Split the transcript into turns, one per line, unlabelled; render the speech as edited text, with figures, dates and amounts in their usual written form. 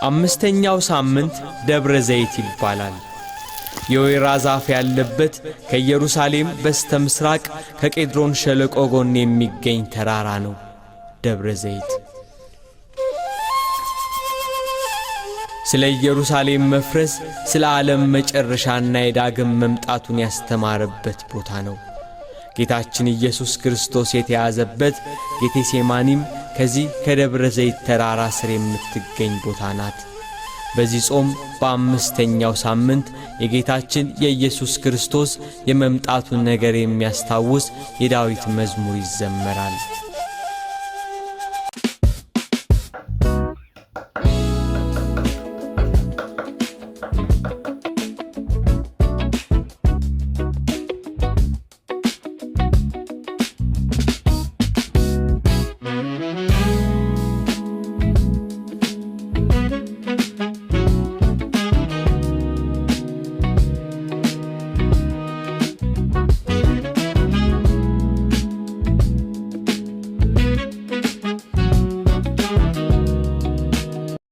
አምስተኛው ሳምንት ደብረ ዘይት ይባላል። የወይራ ዛፍ ያለበት ከኢየሩሳሌም በስተ ምሥራቅ ከቄድሮን ሸለቆ ጎን የሚገኝ ተራራ ነው ደብረ ዘይት። ስለ ኢየሩሳሌም መፍረስ፣ ስለ ዓለም መጨረሻና የዳግም መምጣቱን ያስተማረበት ቦታ ነው። ጌታችን ኢየሱስ ክርስቶስ የተያዘበት ጌቴሴማኒም ከዚህ ከደብረ ዘይት ተራራ ስር የምትገኝ ቦታ ናት። በዚህ ጾም በአምስተኛው ሳምንት የጌታችን የኢየሱስ ክርስቶስ የመምጣቱን ነገር የሚያስታውስ የዳዊት መዝሙር ይዘመራል።